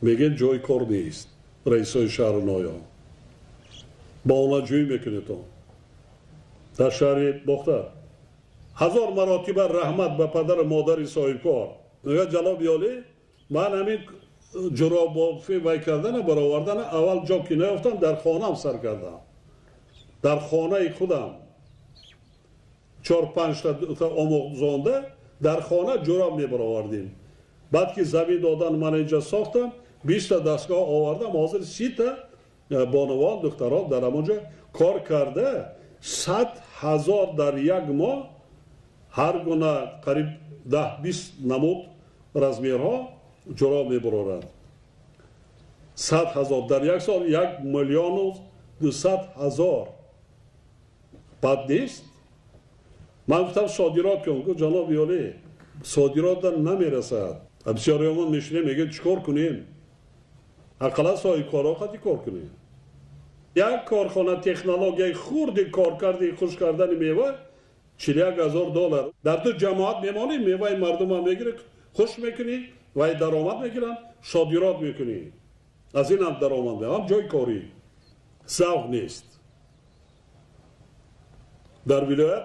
Мегӯяд, ҷои кор нест. Раисои шаҳру ноҳияҳо баҳонаҷӯӣ мекунед. Дар шаҳри Бохтар 1000 маротиба раҳмат ба падару модари соҳибкор. Мегӯяд, ҷаноби олӣ, ман ҳамин ҷуробофӣ вай кардана, баровардана аввал ҷо ки наёфтам, дар хонаам сар кардам. Дар хонаи худам 4-5 та омӯзонда дар хона ҷуроб мебаровардем. Баъд ки замин додан, ман инҷа сохтам, 20 та дастгоҳ овардам, ҳозир 30 та бонувон, духтарон дар ҳамонҷо кор карда, 100 000 дар як моҳ ҳар гуна қариб 10-20 намуд размерҳо ҷуроб мебарорад. 100 000 дар як сол 1 200 000. Бад нест. Ман гуфтам, содирот кун. Гуфт, ҷаноби олӣ, содирота намерасад. Бисёриёмон мешинем, мегӯем, чӣ кор кунем? Ақаллан соҳибкорҳо қати кор кунем. Як корхона технологияи хурди коркарди хушк кардани мева 41 000 доллар. Дар ду ҷамоат мемонӣ, меваи мардума мегирӣ, хушк мекунӣ ва даромад мегиранд, содирот мекунӣ, аз ин ҳам даромад, ҳам ҷои корӣ. Завқ нест. Дар вилоят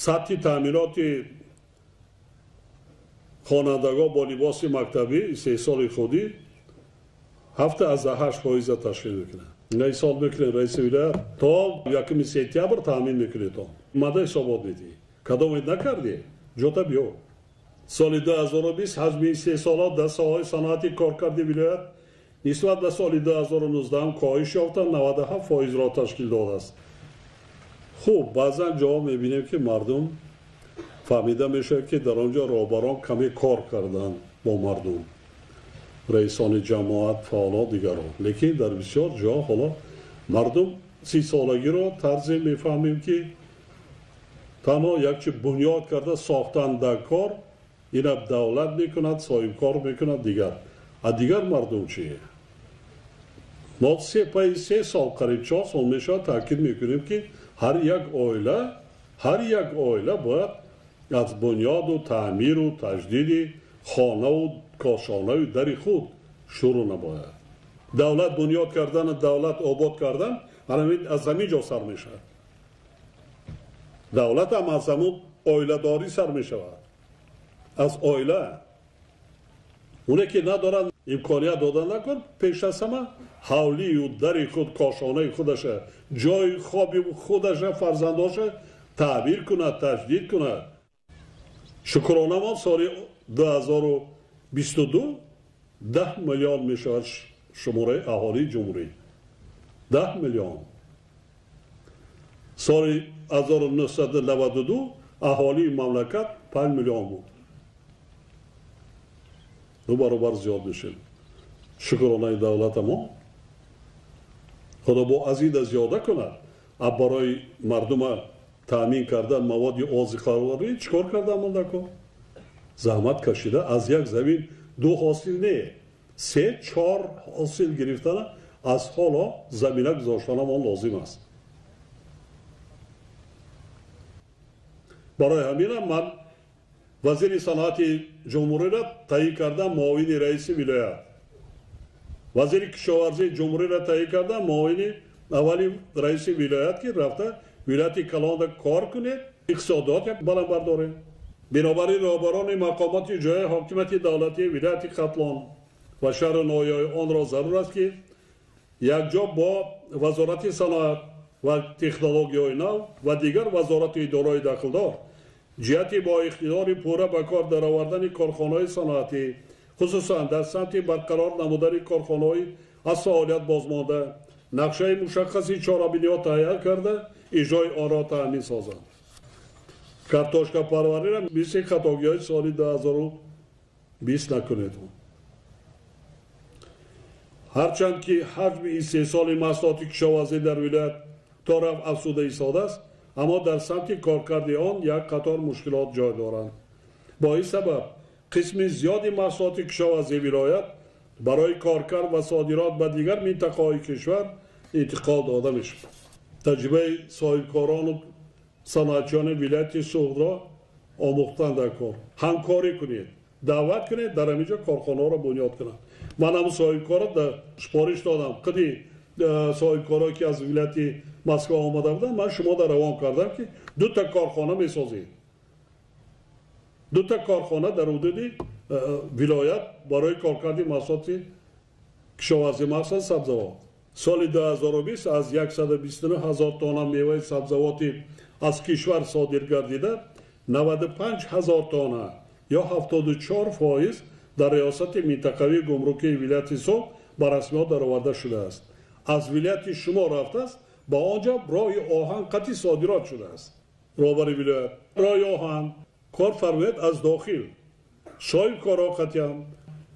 сатҳи таъминоти хонандагон бо либоси мактабӣ истеҳсоли худӣ 7,8 фоиза ташкил мекунад. Ҳисоб мекунед, раиси вилоят, то 1 сентябр таъмин мекунед. Мада ҳисобот медиҳӣ, кадомед накардӣ, ҷота биё. Соли 2020 ҳаҷми истеҳсолот дар соҳаи саноати коркарди вилоят нисбат ба соли 2019 коҳиш ёфта, 97 фоизро ташкил додааст. Хуб, баъзан ҷо мебинем, ки мардум фаҳмида мешавад, ки дар он ҷо роҳбарон каме кор карданд бо мардум, раисони ҷамоат, фаъоло, дигарон. Лекин дар бисёр ҷо ҳоло мардум 30-солагиро тарзе мефаҳмем, ки танҳо як чи бунёд карда сохтан дар кор, ина давлат мекунад, соҳибкор мекунад, дигар. А дигар мардум чи? Мо се пайи 3 сол, қариб 4 сол мешавад, таъкид мекунем, ки ҳар як оила, ҳар як оила бояд аз бунёду таъмиру таҷдиди хонаву кошонаю дари худ шурӯъ намояд. Давлат бунёд кардану давлат обод кардан аз ҳамин ҷо сар мешавад. Давлат ҳам аз ҳамун оиладорӣ сар мешавад, аз оила. Оне ки надорад, имконият дода накун. Пеш аз ҳама ҳавлию дари худ, кошонаи худаша, ҷои хоби худаша, фарзандоша таъмир кунад, таҷдид кунад. Шукронамон, соли 2022 10 миллион мешавад шумораи аҳолии ҷумҳурӣ, 10 миллион. Соли 1992 аҳолии мамлакат 5 миллион буд, ду баробар зиёд мешед. Шукронаи давлатамо, худо бо азида зиёда кунад. А барои мардума таъмин кардан маводи озиқаворӣ чӣ кор кардан мондако? Заҳмат кашида аз як замин ду ҳосил не, се, чор ҳосил гирифтана аз ҳоло замина гузоштанамон лозим аст. Барои ҳаминам ман вазири саноати ҷумҳуриро таъин кардам муовини раиси вилоят, вазири кишоварзии ҷумҳуриро таъин кардам муовини аввали раиси вилоят, ки рафта вилояти калонда кор кунед, иқтисодиёт баланд бардорем. Бинобар ин роҳбарони мақомоти ҷои ҳокимияти давлатии вилояти Хатлон ва шаҳру ноҳияҳои онро зарур аст, ки якҷо бо Вазорати саноат ва технологияҳои нав ва дигар вазорату идораҳои дахлдор ҷиҳати бо иқтидори пурра ба кор даровардани корхонаҳои саноатӣ, хусусан дар самти барқарор намудани корхонаҳои аз фаъолият бозмонда, нақшаи мушаххаси чорабиниҳо таҳия карда, иҷрои онро таъмин созанд. Картошкапарвариро мисли хатогиҳои соли 2020 накунед. Ҳарчанд ки ҳаҷми истеҳсоли маҳсулоти кишоварзӣ дар вилоят то рафт афзуда истодааст, аммо дар самти коркарди он як қатор мушкилот ҷой доранд. Бо ин сабаб қисми зиёди маҳсулоти кишоварзии вилоят барои коркард ва содирот ба дигар минтақаҳои кишвар интиқол дода мешавад. Таҷрибаи соҳибкорону саноатчиёни вилояти Суғдро омӯхтан дар кор. Ҳамкорӣ кунед, Даъват кунед, дар ҳамин ҷо корхонаҳоро бунёд кунанд. Ман ҳамун соҳибкорро супориш додам. Қиди соҳибкорое ки аз вилояти Москва омада буданд, ман шумо дар равон кардам, ки дута корхона месозед, дута корхона дар ҳудуди вилоят барои коркарди маҳсулоти кишоварзӣ, махсусан сабзавот. Соли 2020 аз 129 ҳазор тонна меваи сабзавоти аз кишвар содир гардида, 95 ҳазор тонна ё 74% дар риёсати минтақавии гумрукии вилояти Суғд ба расмиёт дароварда шудааст. Аз вилояти шумо рафтааст, ба он ҷо роҳи оҳан қатъи содирот шудааст. Роҳбари вилоят, роҳи оҳан кор фармояд, аз дохил соҳибкорҳо қатъиам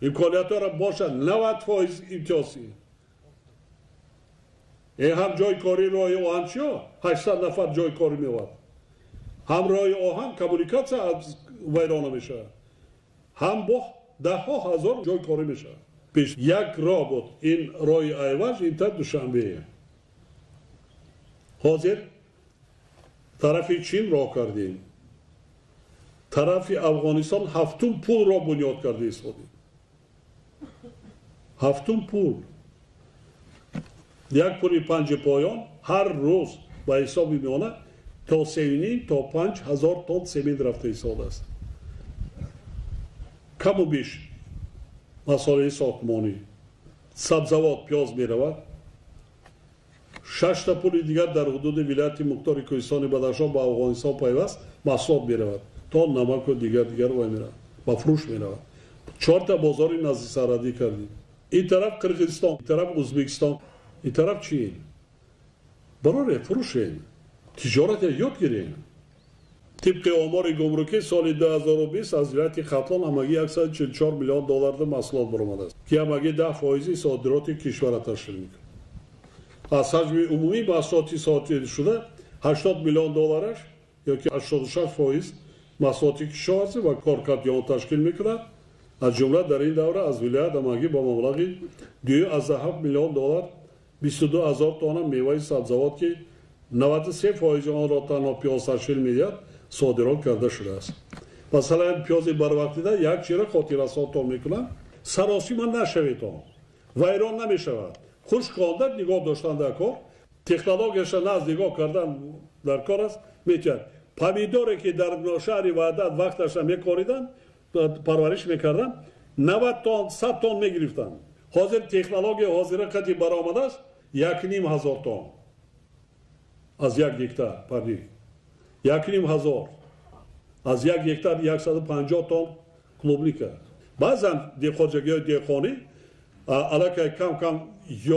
имкониятҳоро бошад, 90% имтиёзӣ. Ин ҳам ҷои кори роҳи оҳан чиё, 800 нафар ҷои корӣ меовард, ҳам роҳи оҳан коммуникатсия вайрона мешавад, ҳам бо даҳҳо ҳазор ҷои корӣ мешавад. Пеш як роҳ буд, ин роҳи Айваз, ин та Душанбе. Ҳозир тарафи Чин роҳ кардем, тарафи Афғонистон ҳафтум пулро бунёд карда истодем. Ҳафтум пул, як пули панҷи поён ҳар рӯз ба ҳисоби миёна то 3,5 то 5 ҳазор тонн семент рафта истодааст, каму беш масолеҳи сохтмонӣ, сабзавот, пиёз меравад. Шашта пули дигар дар ҳудуди вилояти мухтори Кӯҳистони Бадахшон ба Афғонистон пайваст, маҳсулот меравад, то намаку дигар дигар вай меравад, ба фурӯш меравад. Чорта бозори наздисарҳадӣ кардем: ин тараф Қирғизистон, ин тараф Ӯзбекистон, ин тараф Чин. Бароре, фурӯшем, тиҷорате ёд гирем. Тибқи омори гумрукӣ, соли 2020 аз вилояти Хатлон ҳамагӣ 144 миллион долларда маҳсулот баромадааст, ки ҳамагӣ 10 фоизи содироти кишварро ташкил мекунад. Аз ҳаҷми умумии маҳсулоти содиршуда 80 миллион доллараш ёки 86% маҳсулоти кишоварзӣ ва коркарди он ташкил мекунад. Аз ҷумла дар ин давра аз вилоят ҳамагӣ ба маблағи 2,7 миллион доллар 22 ҳазор тонна меваи сабзавот, ки 93 фоизи онро танҳо пиёз ташкил медиҳад, содирот карда шудааст. Масалан, пиёзи барвақтида як чиро хотиррасонтон мекунам: саросима нашавед, он вайрон намешавад. Хушк онда нигоҳ доштан дар кор, технологияша наз нигоҳ кардан дар кор аст. Метавонад помидоре ки дар шаҳри Ваҳдат вақташа мекориданд, парвариш мекарданд, 90 тонн, 100 тонн мегирифтанд. Ҳозир технология ҳозира қати баромадааст, 1,5 ҳазор тонн аз 1 гектар парник, 1,5 ҳазор аз 1 гектар, 150 тонн клубника. Баъзан хоҷагиҳои деҳқонӣ аллакай кам кам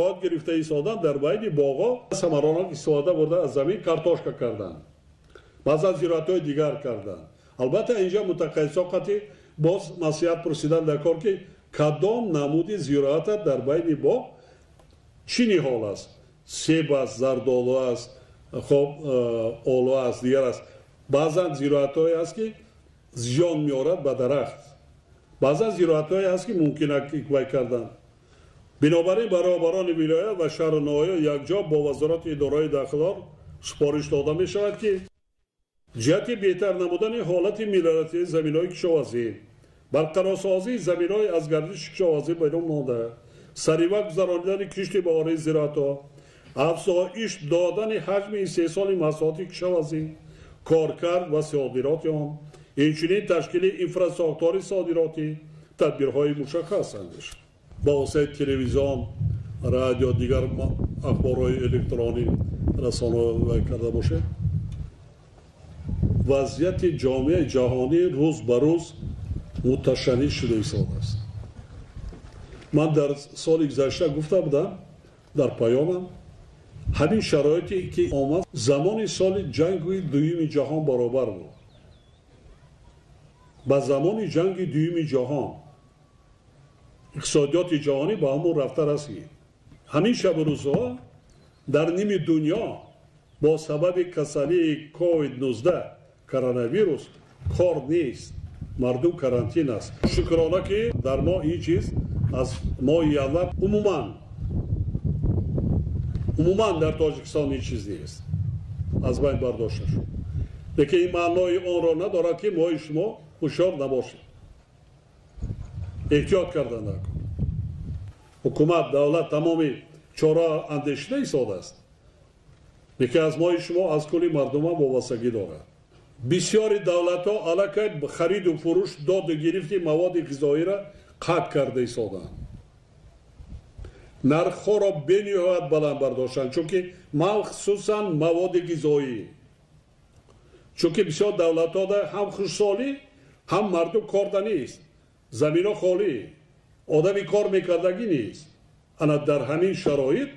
ёд гирифта истодан, дар байни боғҳо самаронок истифода бурда, аз замин картошка карданд, баъзан зироатҳои дигар карданд. Албатта, инҷа мутахассисон қати боз маслиҳат пурсидан дар кор, ки кадом намуди зироата дар байни боғ, чӣ ниҳол аст: себ аст, зардолу аст, хоб, олу аст, дигар аст. Баъзан зироатҳое аст, ки зиён меорад ба дарахт, баъзан зироатҳое ҳаст, ки мумкин вай кардан. Бинобар ин ба роҳбарони вилоят ва шаҳру ноҳия якҷо бо вазорати идораҳои дахлдор супориш дода мешавад, ки ҷиҳати беҳтар намудани ҳолати мелиоративии заминҳои кишоварзӣ, барқарорсозии заминҳои аз гардиши кишоварзӣ берун монда, саривақт гузаронидани кишти баҳории зироатҳо, афзоиш додани ҳаҷми истеҳсоли маҳсулоти кишоварзӣ, коркард ва содироти он, инчунин ташкили инфрасохтори содиротӣ тадбирҳои мушаххас андешанд. Ба воситаи телевизион, радио, дигар ахборҳои электронӣ расонаҳо карда бошед. Вазъияти ҷомеаи ҷаҳонӣ рӯз ба рӯз муташанниҷ шуда истодааст. Ман дар соли гузашта гуфта будам дар паёмам, ҳамин шароите ки омад, замони соли ҷанги дуюми ҷаҳон баробар буд. Ба замони ҷанги дуюми ҷаҳон иқтисодиёти ҷаҳонӣ ба ҳамон рафта расид. Ҳамин шабу рӯзҳо дар ними дунё бо сабаби касалии ковид-19, коронавирус, кор нест, мардум карантин аст. Шукрона, ки дар мо ин чиз аз моҳи январ умуман дар Тоҷикистон ин чиз нест, аз байн бардошта шуд. Лекин ин маънои онро надорад, ки мои шумо ҳушёр набошед. Эҳтиёт кардан накун. Ҳукумат, давлат тамоми чора андешида истодааст. Лекин аз мои шумо, аз кулли мардумам вобастагӣ дорад. Бисёри давлатҳо аллакай хариду фурӯш, доду гирифти маводи ғизоиро қатъ карда истодаанд. Нархҳоро бениҳоят баланд бардоштанд, чунки махсусан маводи ғизоӣ. Чунки бисёр давлатҳода ҳам хушсолӣ, ҳам мардум корда нест, замино холӣ, одами кор мекардагӣ нест. Ана дар ҳамин шароит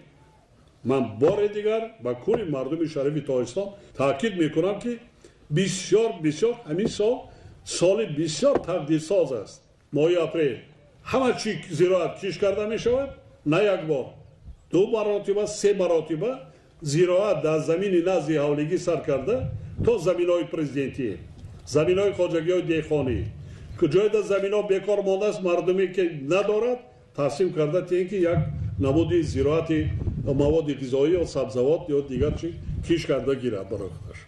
ман бори дигар ба кулли мардуми шарифи Тоҷикистон таъкид мекунам, ки бисёр бисёр ҳамин сол соли бисёр тақдирсоз аст. Моҳи апрел ҳама чи зироат кишт карда мешавад, на як бор, ду маротиба, се маротиба зироат дар замини назди ҳавлигӣ сар карда то заминҳои президентӣ, заминҳои хоҷагиҳои деҳқонӣ. Ҷойда заминҳо бекор мондааст, мардуме ки надорад, тақсим карда тиҳем, ки як намуди зироати маводи ғизоӣ ё сабзавот ё дигар чи кишт карда гирад барои худаш.